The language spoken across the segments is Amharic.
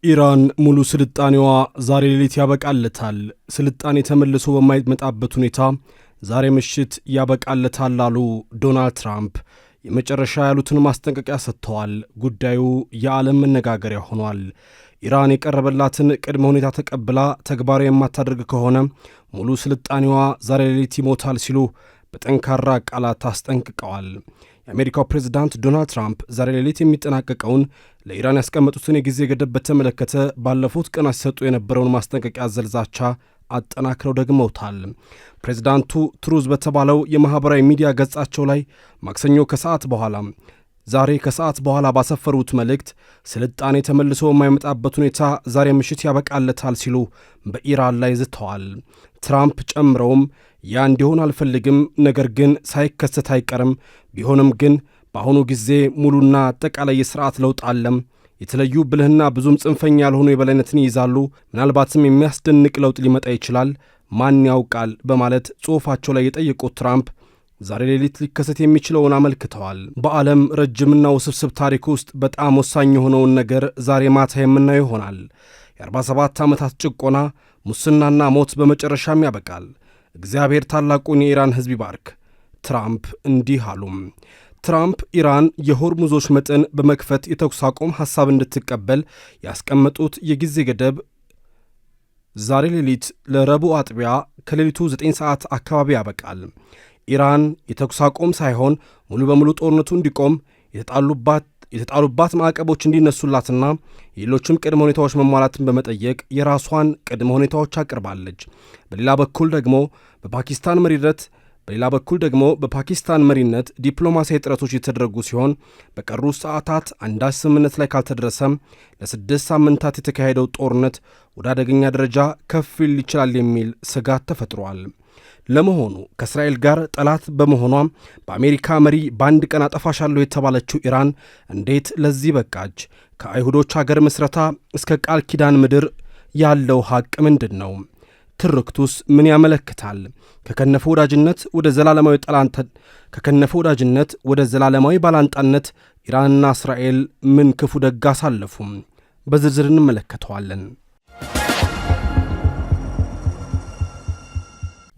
ኢራን ሙሉ ስልጣኔዋ ዛሬ ሌሊት ያበቃለታል፣ ስልጣኔ ተመልሶ በማይመጣበት ሁኔታ ዛሬ ምሽት ያበቃለታል አሉ ዶናልድ ትራምፕ። የመጨረሻ ያሉትን ማስጠንቀቂያ ሰጥተዋል። ጉዳዩ የዓለም መነጋገሪያ ሆኗል። ኢራን የቀረበላትን ቅድመ ሁኔታ ተቀብላ ተግባራዊ የማታደርግ ከሆነ ሙሉ ስልጣኔዋ ዛሬ ሌሊት ይሞታል ሲሉ በጠንካራ ቃላት አስጠንቅቀዋል። የአሜሪካው ፕሬዝዳንት ዶናልድ ትራምፕ ዛሬ ሌሊት የሚጠናቀቀውን ለኢራን ያስቀመጡትን የጊዜ ገደብ በተመለከተ ባለፉት ቀናት ሲሰጡ የነበረውን ማስጠንቀቂያ አዘል ዛቻ አጠናክረው ደግመውታል። ፕሬዝዳንቱ ትሩዝ በተባለው የማኅበራዊ ሚዲያ ገጻቸው ላይ ማክሰኞ ከሰዓት በኋላ ዛሬ ከሰዓት በኋላ ባሰፈሩት መልእክት ስልጣኔ ተመልሶ የማይመጣበት ሁኔታ ዛሬ ምሽት ያበቃለታል ሲሉ በኢራን ላይ ዝተዋል። ትራምፕ ጨምረውም ያ እንዲሆን አልፈልግም፣ ነገር ግን ሳይከሰት አይቀርም። ቢሆንም ግን በአሁኑ ጊዜ ሙሉና አጠቃላይ የሥርዓት ለውጥ አለም። የተለዩ ብልህና ብዙም ጽንፈኛ ያልሆኑ የበላይነትን ይይዛሉ። ምናልባትም የሚያስደንቅ ለውጥ ሊመጣ ይችላል፣ ማን ያውቃል በማለት ጽሑፋቸው ላይ የጠየቁት ትራምፕ ዛሬ ሌሊት ሊከሰት የሚችለውን አመልክተዋል። በዓለም ረጅምና ውስብስብ ታሪክ ውስጥ በጣም ወሳኝ የሆነውን ነገር ዛሬ ማታ የምናየው ይሆናል። የ47 ዓመታት ጭቆና፣ ሙስናና ሞት በመጨረሻም ያበቃል። እግዚአብሔር ታላቁን የኢራን ሕዝብ ይባርክ። ትራምፕ እንዲህ አሉም። ትራምፕ ኢራን የሆርሙዝ ወሽመጥን በመክፈት የተኩስ አቁም ሐሳብ እንድትቀበል ያስቀመጡት የጊዜ ገደብ ዛሬ ሌሊት ለረቡዕ አጥቢያ ከሌሊቱ 9 ሰዓት አካባቢ ያበቃል። ኢራን የተኩስ አቁም ሳይሆን ሙሉ በሙሉ ጦርነቱ እንዲቆም፣ የተጣሉባት ማዕቀቦች እንዲነሱላትና የሌሎችም ቅድመ ሁኔታዎች መሟላትን በመጠየቅ የራሷን ቅድመ ሁኔታዎች አቅርባለች። በሌላ በኩል ደግሞ በፓኪስታን መሪነት ዲፕሎማሲያዊ ጥረቶች የተደረጉ ሲሆን በቀሩት ሰዓታት አንዳች ስምምነት ላይ ካልተደረሰም ለ6 ሳምንታት የተካሄደው ጦርነት ወደ አደገኛ ደረጃ ከፍ ሊል ይችላል የሚል ስጋት ተፈጥሯል። ለመሆኑ ከእስራኤል ጋር ጠላት በመሆኗ በአሜሪካ መሪ በአንድ ቀን አጠፋሻለሁ የተባለችው ኢራን እንዴት ለዚህ በቃች? ከአይሁዶች አገር ምስረታ እስከ ቃል ኪዳን ምድር ያለው ሐቅ ምንድን ነው? ትርክቱስ ምን ያመለክታል? ከከነፈ ወዳጅነት ወደ ዘላለማዊ ባላንጣነት ኢራንና እስራኤል ምን ክፉ ደግ አሳለፉም? በዝርዝር እንመለከተዋለን።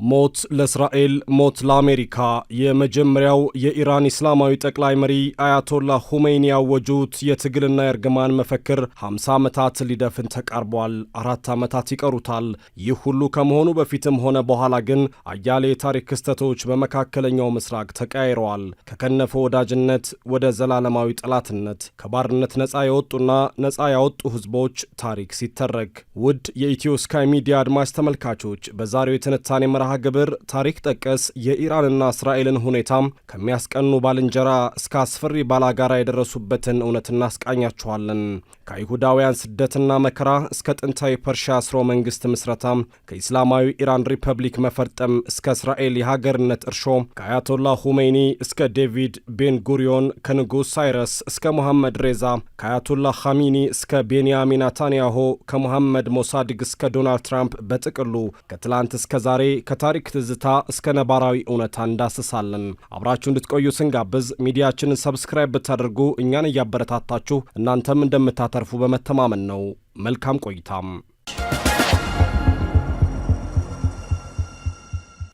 ሞት ለእስራኤል፣ ሞት ለአሜሪካ። የመጀመሪያው የኢራን እስላማዊ ጠቅላይ መሪ አያቶላ ሁሜይኒ ያወጁት የትግልና የእርግማን መፈክር 50 ዓመታት ሊደፍን ተቃርቧል። 4 ዓመታት ይቀሩታል። ይህ ሁሉ ከመሆኑ በፊትም ሆነ በኋላ ግን አያሌ የታሪክ ክስተቶች በመካከለኛው ምስራቅ ተቀያይረዋል። ከከነፈ ወዳጅነት ወደ ዘላለማዊ ጠላትነት፣ ከባርነት ነፃ የወጡና ነፃ ያወጡ ህዝቦች ታሪክ ሲተረክ። ውድ የኢትዮ ስካይ ሚዲያ አድማጭ ተመልካቾች፣ በዛሬው የትንታኔ መርሃ ግብር ታሪክ ጠቀስ የኢራንና እስራኤልን ሁኔታ ከሚያስቀኑ ባልንጀራ እስከ አስፈሪ ባላጋራ የደረሱበትን እውነት እናስቃኛችኋለን። ከአይሁዳውያን ስደትና መከራ እስከ ጥንታዊ ፐርሺያ ስርወ መንግስት ምስረታ፣ ከኢስላማዊ ኢራን ሪፐብሊክ መፈርጠም እስከ እስራኤል የሀገርነት እርሾ፣ ከአያቶላ ሁሜይኒ እስከ ዴቪድ ቤን ጉሪዮን፣ ከንጉሥ ሳይረስ እስከ ሙሐመድ ሬዛ፣ ከአያቶላ ኻሚኒ እስከ ቤንያሚን ናታንያሆ፣ ከሙሐመድ ሞሳድግ እስከ ዶናልድ ትራምፕ፣ በጥቅሉ ከትላንት እስከ ዛሬ፣ ከታሪክ ትዝታ እስከ ነባራዊ እውነታ እንዳስሳለን። አብራችሁ እንድትቆዩ ስንጋብዝ ሚዲያችንን subscribe ብታደርጉ እኛን እያበረታታችሁ እናንተም እንደምታተርፉ በመተማመን ነው። መልካም ቆይታም።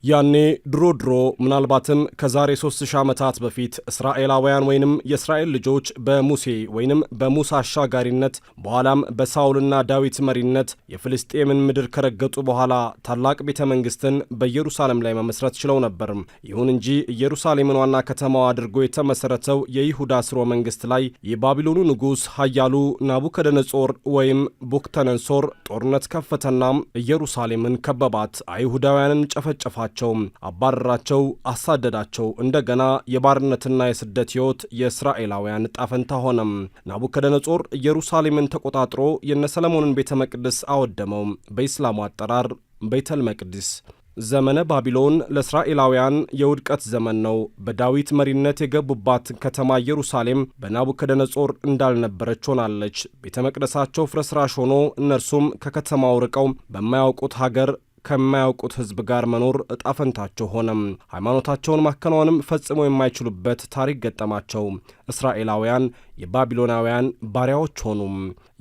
ያኔ ድሮ ድሮ፣ ምናልባትም ከዛሬ 3000 ዓመታት በፊት፣ እስራኤላውያን ወይንም የእስራኤል ልጆች በሙሴ ወይንም በሙሳ አሻጋሪነት፣ በኋላም በሳውልና ዳዊት መሪነት የፍልስጤምን ምድር ከረገጡ በኋላ ታላቅ ቤተ መንግስትን በኢየሩሳሌም ላይ መመስረት ችለው ነበር። ይሁን እንጂ ኢየሩሳሌምን ዋና ከተማዋ አድርጎ የተመሰረተው የይሁዳ ስርወ መንግስት ላይ የባቢሎኑ ንጉሥ ኃያሉ ናቡከደነጾር ወይም ቡክተነንሶር ጦርነት ከፈተና ኢየሩሳሌምን ከበባት። አይሁዳውያንን ጨፈጨፋቸው፣ አባረራቸው፣ አሳደዳቸው። እንደገና የባርነትና የስደት ሕይወት የእስራኤላውያን ዕጣ ፈንታ ሆነም። ናቡከደነጾር ኢየሩሳሌምን ተቆጣጥሮ የነ ሰለሞንን ቤተ መቅደስ አወደመው። በኢስላሙ አጠራር ቤተል መቅዲስ። ዘመነ ባቢሎን ለእስራኤላውያን የውድቀት ዘመን ነው። በዳዊት መሪነት የገቡባት ከተማ ኢየሩሳሌም በናቡከደነጾር እንዳልነበረች ሆናለች። ቤተ መቅደሳቸው ፍርስራሽ ሆኖ እነርሱም ከከተማው ርቀው በማያውቁት ሀገር ከማያውቁት ሕዝብ ጋር መኖር እጣፈንታቸው ሆነም። ሃይማኖታቸውን ማከናወንም ፈጽሞ የማይችሉበት ታሪክ ገጠማቸው። እስራኤላውያን የባቢሎናውያን ባሪያዎች ሆኑ።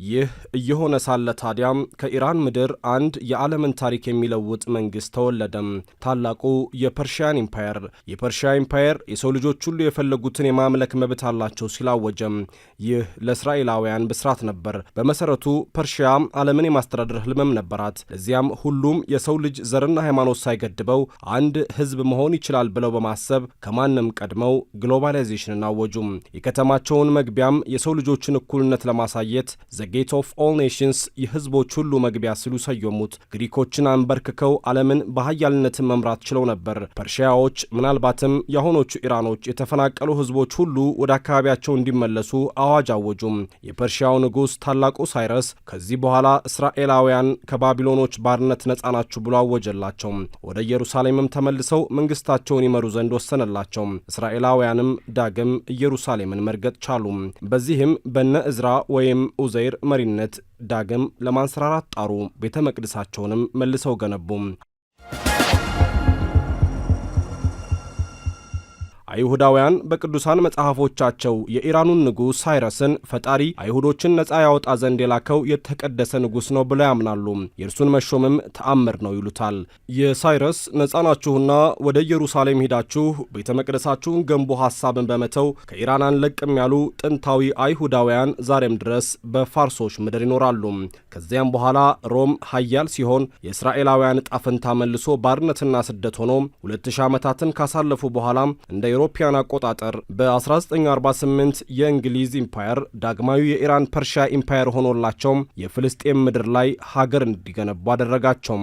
ይህ እየሆነ ሳለ ታዲያም ከኢራን ምድር አንድ የዓለምን ታሪክ የሚለውጥ መንግሥት ተወለደም። ታላቁ የ Persian Empire። የ Persia Empire የሰው ልጆች ሁሉ የፈለጉትን የማምለክ መብት አላቸው ሲል አወጀም። ይህ ለእስራኤላውያን ብስራት ነበር። በመሰረቱ ፐርሺያ ዓለምን የማስተዳደር ህልምም ነበራት። ለዚያም ሁሉም የሰው ልጅ ዘርና ሃይማኖት ሳይገድበው አንድ ህዝብ መሆን ይችላል ብለው በማሰብ ከማንም ቀድመው globalization ን አወጁም። የከተማቸውን መግቢያም የሰው ልጆችን እኩልነት ለማሳየት "The Gate of All Nations"፣ የህዝቦች ሁሉ መግቢያ ሲሉ ሰየሙት። ግሪኮችን አንበርክከው ዓለምን በሀያልነትን መምራት ችለው ነበር። ፐርሺያዎች፣ ምናልባትም የአሁኖቹ ኢራኖች፣ የተፈናቀሉ ህዝቦች ሁሉ ወደ አካባቢያቸው እንዲመለሱ አዋጅ አወጁም። የፐርሺያው ንጉሥ ታላቁ ሳይረስ ከዚህ በኋላ እስራኤላውያን ከባቢሎኖች ባርነት ነጻ ናችሁ ብሎ አወጀላቸው። ወደ ኢየሩሳሌምም ተመልሰው መንግስታቸውን ይመሩ ዘንድ ወሰነላቸው። እስራኤላውያንም ዳግም ኢየሩሳሌምን መርገጥ ቻሉ። በዚህም በነ እዝራ ወይም ኡዘይር መሪነት ዳግም ለማንሰራራት ጣሩ። ቤተ መቅደሳቸውንም መልሰው ገነቡ። አይሁዳውያን በቅዱሳን መጽሐፎቻቸው የኢራኑን ንጉሥ ሳይረስን ፈጣሪ አይሁዶችን ነፃ ያወጣ ዘንድ የላከው የተቀደሰ ንጉሥ ነው ብለው ያምናሉ። የእርሱን መሾምም ተአምር ነው ይሉታል። የሳይረስ ነፃ ናችሁና ወደ ኢየሩሳሌም ሄዳችሁ ቤተ መቅደሳችሁን ገንቡ ሐሳብን በመተው ከኢራን አንለቅም ያሉ ጥንታዊ አይሁዳውያን ዛሬም ድረስ በፋርሶች ምድር ይኖራሉ። ከዚያም በኋላ ሮም ሀያል ሲሆን የእስራኤላውያን ዕጣ ፈንታ መልሶ ባርነትና ስደት ሆኖ 2000 ዓመታትን ካሳለፉ በኋላ እንደ አውሮፓውያን አቆጣጠር በ1948 የእንግሊዝ Empire ዳግማዊ የኢራን ፐርሺያ Empire ሆኖላቸው የፍልስጤም ምድር ላይ ሀገር እንዲገነቡ አደረጋቸው።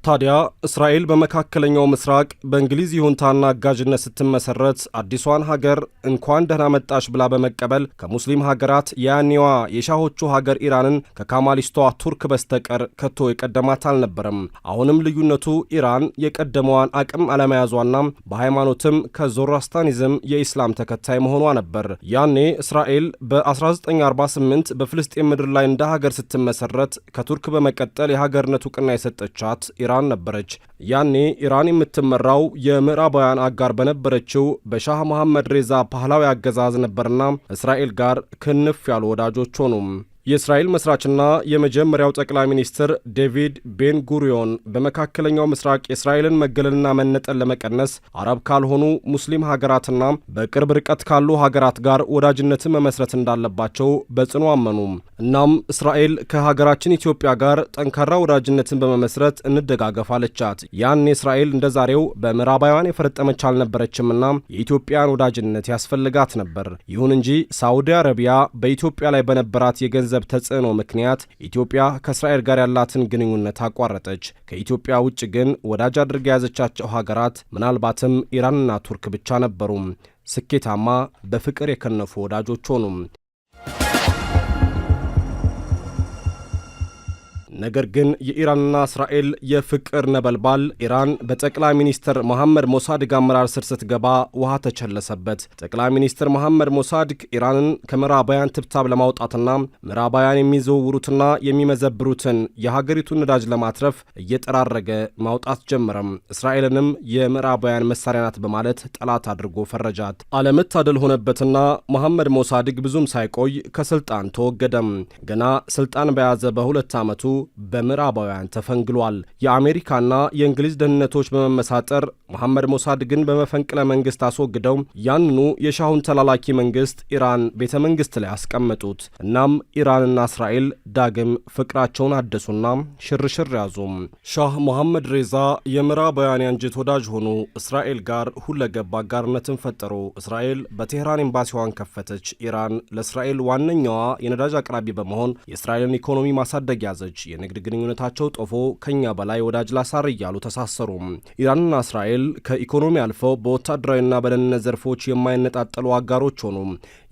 ታዲያ እስራኤል በመካከለኛው ምስራቅ በእንግሊዝ ይሁንታና አጋዥነት ስትመሰረት አዲሷን ሀገር እንኳን ደህና መጣሽ ብላ በመቀበል ከሙስሊም ሀገራት የያኔዋ የሻሆቹ ሀገር ኢራንን ከካማሊስቷ ቱርክ በስተቀር ከቶ የቀደማት አልነበረም። አሁንም ልዩነቱ ኢራን የቀደመዋን አቅም አለመያዟና በሃይማኖትም ከዞራስታኒዝም የኢስላም ተከታይ መሆኗ ነበር። ያኔ እስራኤል በ1948 በፍልስጤም ምድር ላይ እንደ ሀገር ስትመሰረት ከቱርክ በመቀጠል የሀገርነት እውቅና የሰጠቻት ኢራን ነበረች። ያኔ ኢራን የምትመራው የምዕራባውያን አጋር በነበረችው በሻህ መሐመድ ሬዛ ፓህላዊ አገዛዝ ነበርና እስራኤል ጋር ክንፍ ያሉ ወዳጆች ሆኑ። የእስራኤል መስራችና የመጀመሪያው ጠቅላይ ሚኒስትር ዴቪድ ቤን ጉሪዮን በመካከለኛው ምስራቅ የእስራኤልን መገለልና መነጠል ለመቀነስ አረብ ካልሆኑ ሙስሊም ሀገራትና በቅርብ ርቀት ካሉ ሀገራት ጋር ወዳጅነትን መመስረት እንዳለባቸው በጽኑ አመኑ። እናም እስራኤል ከሀገራችን ኢትዮጵያ ጋር ጠንካራ ወዳጅነትን በመመስረት እንደጋገፍ አለቻት። ያኔ እስራኤል እንደ ዛሬው በምዕራባውያን የፈረጠመች አልነበረችምና የኢትዮጵያን ወዳጅነት ያስፈልጋት ነበር። ይሁን እንጂ ሳዑዲ አረቢያ በኢትዮጵያ ላይ በነበራት የገንዘብ ተጽዕኖ ምክንያት ኢትዮጵያ ከእስራኤል ጋር ያላትን ግንኙነት አቋረጠች። ከኢትዮጵያ ውጭ ግን ወዳጅ አድርጋ የያዘቻቸው ሀገራት ምናልባትም ኢራንና ቱርክ ብቻ ነበሩ። ስኬታማ በፍቅር የከነፉ ወዳጆች ሆኑ። ነገር ግን የኢራንና እስራኤል የፍቅር ነበልባል ኢራን በጠቅላይ ሚኒስትር መሐመድ ሞሳድግ አመራር ስር ስትገባ ውሃ ተቸለሰበት። ጠቅላይ ሚኒስትር መሐመድ ሞሳድግ ኢራንን ከምዕራባውያን ትብታብ ለማውጣትና ምዕራባውያን የሚዘውሩትና የሚመዘብሩትን የሀገሪቱን ነዳጅ ለማትረፍ እየጠራረገ ማውጣት ጀመረም። እስራኤልንም የምዕራባውያን መሳሪያ ናት በማለት ጠላት አድርጎ ፈረጃት። አለመታደል ሆነበትና መሐመድ ሞሳድግ ብዙም ሳይቆይ ከስልጣን ተወገደም። ገና ስልጣን በያዘ በ2 ዓመቱ በምዕራባውያን ተፈንግሏል። የአሜሪካና የእንግሊዝ ደህንነቶች በመመሳጠር መሐመድ ሞሳድግን በመፈንቅለ መንግስት አስወግደው ያንኑ የሻሁን ተላላኪ መንግስት ኢራን ቤተ መንግስት ላይ አስቀመጡት። እናም ኢራንና እስራኤል ዳግም ፍቅራቸውን አደሱና ሽርሽር ያዙ። ሻህ መሐመድ ሬዛ የምዕራባውያን የአንጀት ወዳጅ ሆኑ። እስራኤል ጋር ሁለገብ አጋርነትን ፈጠሩ። እስራኤል በቴህራን ኤምባሲዋን ከፈተች። ኢራን ለእስራኤል ዋነኛዋ የነዳጅ አቅራቢ በመሆን የእስራኤልን ኢኮኖሚ ማሳደግ ያዘች። የንግድ ግንኙነታቸው ጦፎ ከኛ በላይ ወዳጅ ላሳር እያሉ ተሳሰሩ። ኢራንና እስራኤል ከኢኮኖሚ አልፈው በወታደራዊና በደህንነት ዘርፎች የማይነጣጠሉ አጋሮች ሆኑ።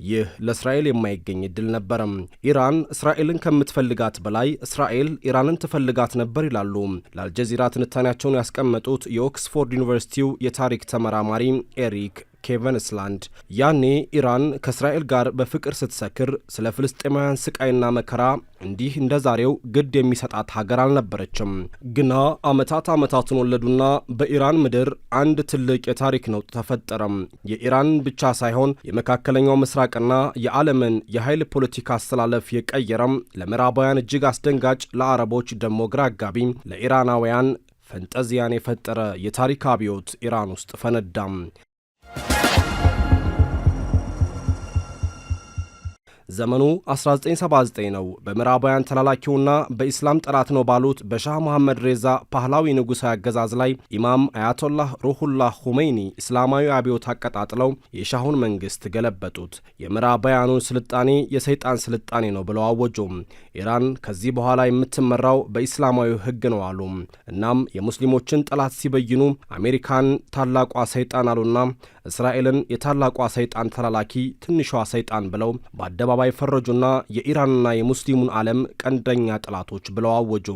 ይህ ለእስራኤል የማይገኝ እድል ነበረም። ኢራን እስራኤልን ከምትፈልጋት በላይ እስራኤል ኢራንን ትፈልጋት ነበር ይላሉ ለአልጀዚራ ትንታኔያቸውን ያስቀመጡት የኦክስፎርድ ዩኒቨርሲቲው የታሪክ ተመራማሪ ኤሪክ ኬቨን ስላንድ። ያኔ ኢራን ከእስራኤል ጋር በፍቅር ስትሰክር ስለ ፍልስጤማውያን ስቃይና መከራ እንዲህ እንደ ዛሬው ግድ የሚሰጣት ሀገር አልነበረችም። ግና ዓመታት ዓመታትን ወለዱና በኢራን ምድር አንድ ትልቅ የታሪክ ነውጥ ተፈጠረም። የኢራን ብቻ ሳይሆን የመካከለኛው ምስራቅና የዓለምን የኃይል ፖለቲካ አሰላለፍ የቀየረም፣ ለምዕራባውያን እጅግ አስደንጋጭ፣ ለአረቦች ደግሞ ግራ አጋቢ፣ ለኢራናውያን ፈንጠዚያን የፈጠረ የታሪክ አብዮት ኢራን ውስጥ ፈነዳም። ዘመኑ 1979 ነው። በምዕራባውያን ተላላኪውና በኢስላም ጠላት ነው ባሉት በሻህ መሐመድ ሬዛ ፓህላዊ ንጉሣዊ አገዛዝ ላይ ኢማም አያቶላህ ሩሁላህ ሁሜይኒ እስላማዊ አብዮት አቀጣጥለው የሻሁን መንግስት ገለበጡት። የምዕራባውያኑን ስልጣኔ የሰይጣን ስልጣኔ ነው ብለው አወጁ። ኢራን ከዚህ በኋላ የምትመራው በኢስላማዊ ሕግ ነው አሉ። እናም የሙስሊሞችን ጠላት ሲበይኑ አሜሪካን ታላቋ ሰይጣን አሉና እስራኤልን የታላቋ ሰይጣን ተላላኪ፣ ትንሿ ሰይጣን ብለው በአደባባይ ፈረጁና የኢራንና የሙስሊሙን ዓለም ቀንደኛ ጠላቶች ብለው አወጁ።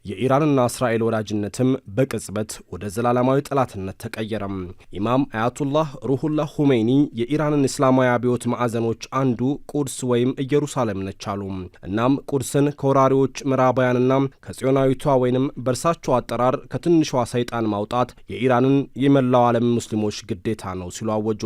የኢራንና እስራኤል ወዳጅነትም በቅጽበት ወደ ዘላለማዊ ጠላትነት ተቀየረም። ኢማም አያቱላህ ሩሁላህ ሁሜይኒ የኢራንን እስላማዊ አብዮት ማዕዘኖች አንዱ ቁድስ ወይም ኢየሩሳሌም ነች አሉ። እናም ቁድስን ከወራሪዎች ምዕራባውያንና ከጽዮናዊቷ ወይንም በእርሳቸው አጠራር ከትንሿ ሰይጣን ማውጣት የኢራንን የመላው ዓለም ሙስሊሞች ግዴታ ነው ሲሉ አወጁ።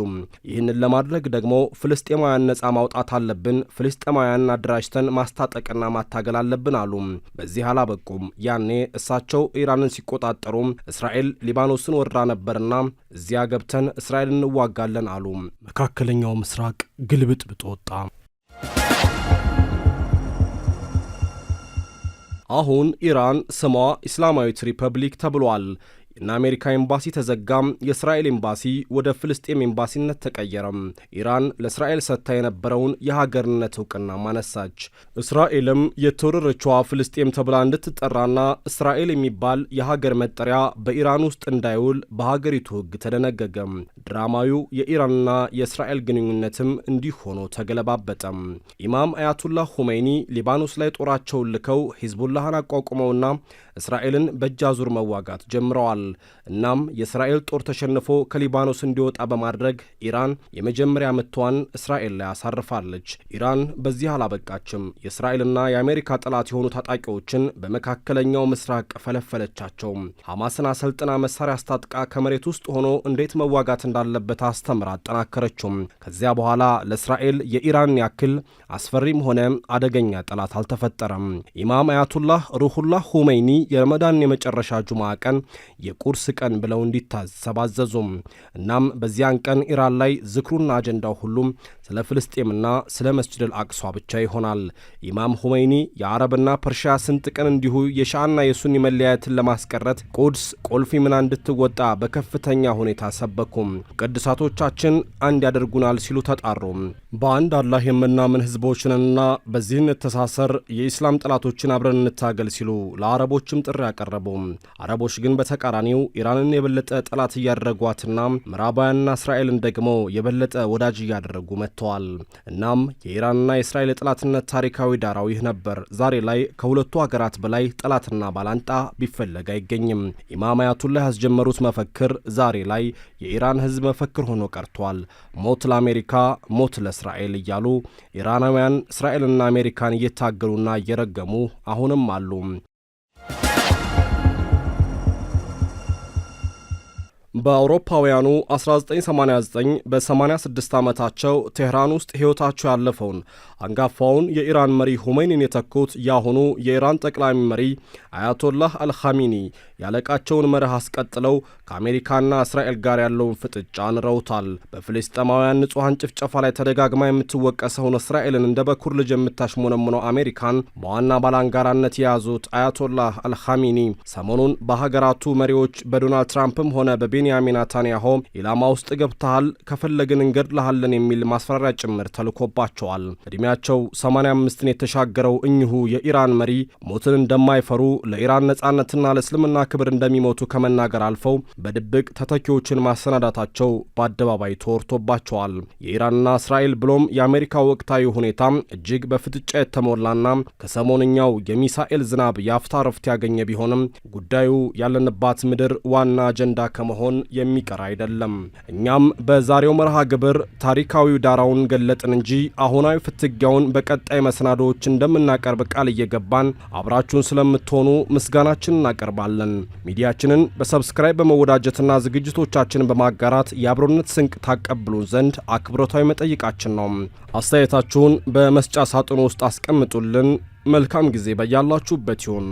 ይህንን ለማድረግ ደግሞ ፍልስጤማውያን ነጻ ማውጣት አለብን፣ ፍልስጤማውያንን አደራጅተን ማስታጠቅና ማታገል አለብን አሉ። በዚህ አላበቁም። ያኔ እሳቸው ኢራንን ሲቆጣጠሩ እስራኤል ሊባኖስን ወራ ነበርና እዚያ ገብተን እስራኤል እንዋጋለን አሉ። መካከለኛው ምስራቅ ግልብጥብጥ ወጣ። አሁን ኢራን ስሟ ኢስላማዊት ሪፐብሊክ ተብሏል። የእነ አሜሪካ ኤምባሲ ተዘጋም። የእስራኤል ኤምባሲ ወደ ፍልስጤም ኤምባሲነት ተቀየረም። ኢራን ለእስራኤል ሰጥታ የነበረውን የሀገርነት እውቅና አነሳች። እስራኤልም የተወረረችዋ ፍልስጤም ተብላ እንድትጠራና እስራኤል የሚባል የሀገር መጠሪያ በኢራን ውስጥ እንዳይውል በሀገሪቱ ሕግ ተደነገገም። ድራማዊው የኢራንና የእስራኤል ግንኙነትም እንዲህ ሆኖ ተገለባበጠም። ኢማም አያቱላህ ሁሜይኒ ሊባኖስ ላይ ጦራቸውን ልከው ሂዝቡላህን አቋቁመውና እስራኤልን በእጅ አዙር መዋጋት ጀምረዋል። እናም የእስራኤል ጦር ተሸንፎ ከሊባኖስ እንዲወጣ በማድረግ ኢራን የመጀመሪያ ምቷን እስራኤል ላይ አሳርፋለች። ኢራን በዚህ አላበቃችም። የእስራኤልና የአሜሪካ ጠላት የሆኑ ታጣቂዎችን በመካከለኛው ምስራቅ ፈለፈለቻቸው። ሐማስን አሰልጥና መሳሪያ አስታጥቃ ከመሬት ውስጥ ሆኖ እንዴት መዋጋት እንዳለበት አስተምራ አጠናከረችው። ከዚያ በኋላ ለእስራኤል የኢራን ያክል አስፈሪም ሆነ አደገኛ ጠላት አልተፈጠረም። ኢማም አያቱላህ ሩሁላህ ሁመይኒ የረመዳን የመጨረሻ ጁማ ቀን የቁርስ ቀን ብለው እንዲታሰብ አዘዙም። እናም በዚያን ቀን ኢራን ላይ ዝክሩና አጀንዳው ሁሉም ስለ ፍልስጤምና ስለ መስጅድ አቅሷ ብቻ ይሆናል። ኢማም ሁመይኒ የአረብና ፐርሺያ ስንጥቅን እንዲሁ የሺዓና የሱኒ መለያየትን ለማስቀረት ቁድስ ቁልፍ ሚና እንድትወጣ በከፍተኛ ሁኔታ ሰበኩም። ቅዱሳቶቻችን አንድ ያደርጉናል ሲሉ ተጣሩ። በአንድ አላህ የምናምን ህዝቦችንና በዚህ እንተሳሰር፣ የኢስላም ጠላቶችን አብረን እንታገል ሲሉ ለአረቦችም ጥሪ ያቀረቡ። አረቦች ግን በተቃራኒው ኢራንን የበለጠ ጠላት እያደረጓትና ምዕራባውያንና እስራኤልን ደግሞ የበለጠ ወዳጅ እያደረጉ መጥተዋል። እናም የኢራንና የእስራኤል የጠላትነት ታሪካዊ ዳራው ይህ ነበር። ዛሬ ላይ ከሁለቱ ሀገራት በላይ ጠላትና ባላንጣ ቢፈለግ አይገኝም። ኢማም አያቱላህ ያስጀመሩት መፈክር ዛሬ ላይ የኢራን ህዝብ መፈክር ሆኖ ቀርቷል። ሞት ለአሜሪካ፣ ሞት ለእስራኤል እያሉ ኢራናውያን እስራኤልና አሜሪካን እየታገሉና እየረገሙ አሁንም አሉ። በአውሮፓውያኑ 1989 በ86 ዓመታቸው ቴህራን ውስጥ ሕይወታቸው ያለፈውን አንጋፋውን የኢራን መሪ ሁሜኒን የተኩት የአሁኑ የኢራን ጠቅላይ መሪ አያቶላህ አልኻሚኒ ያለቃቸውን መርህ አስቀጥለው ከአሜሪካና እስራኤል ጋር ያለውን ፍጥጫ አንረውታል። በፍልስጤማውያን ንጹሐን ጭፍጨፋ ላይ ተደጋግማ የምትወቀሰውን እስራኤልን እንደ በኩር ልጅ የምታሽሞነምነው አሜሪካን በዋና ባላንጋራነት የያዙት አያቶላህ አልኻሚኒ ሰሞኑን በሀገራቱ መሪዎች በዶናልድ ትራምፕም ሆነ በቤንያሚን ኔታንያሁ ኢላማ ውስጥ ገብተሃል፣ ከፈለግን እንገድልሃለን የሚል ማስፈራሪያ ጭምር ተልኮባቸዋል። ዕድሜያቸው 85ን የተሻገረው እኚሁ የኢራን መሪ ሞትን እንደማይፈሩ፣ ለኢራን ነጻነትና ለእስልምና ክብር እንደሚሞቱ ከመናገር አልፈው በድብቅ ተተኪዎችን ማሰናዳታቸው በአደባባይ ተወርቶባቸዋል። የኢራንና እስራኤል ብሎም የአሜሪካ ወቅታዊ ሁኔታ እጅግ በፍጥጫ የተሞላና ከሰሞንኛው የሚሳኤል ዝናብ የአፍታ ረፍት ያገኘ ቢሆንም ጉዳዩ ያለንባት ምድር ዋና አጀንዳ ከመሆን ሳይሆን የሚቀር አይደለም። እኛም በዛሬው መርሃ ግብር ታሪካዊ ዳራውን ገለጥን እንጂ አሁናዊ ፍትጊያውን በቀጣይ መሰናዶዎች እንደምናቀርብ ቃል እየገባን አብራችሁን ስለምትሆኑ ምስጋናችንን እናቀርባለን። ሚዲያችንን በ subscribe በመወዳጀትና ዝግጅቶቻችንን በማጋራት የአብሮነት ስንቅ ታቀብሉን ዘንድ አክብሮታዊ መጠይቃችን ነው። አስተያየታችሁን በመስጫ ሳጥኑ ውስጥ አስቀምጡልን። መልካም ጊዜ በያላችሁበት ይሁን።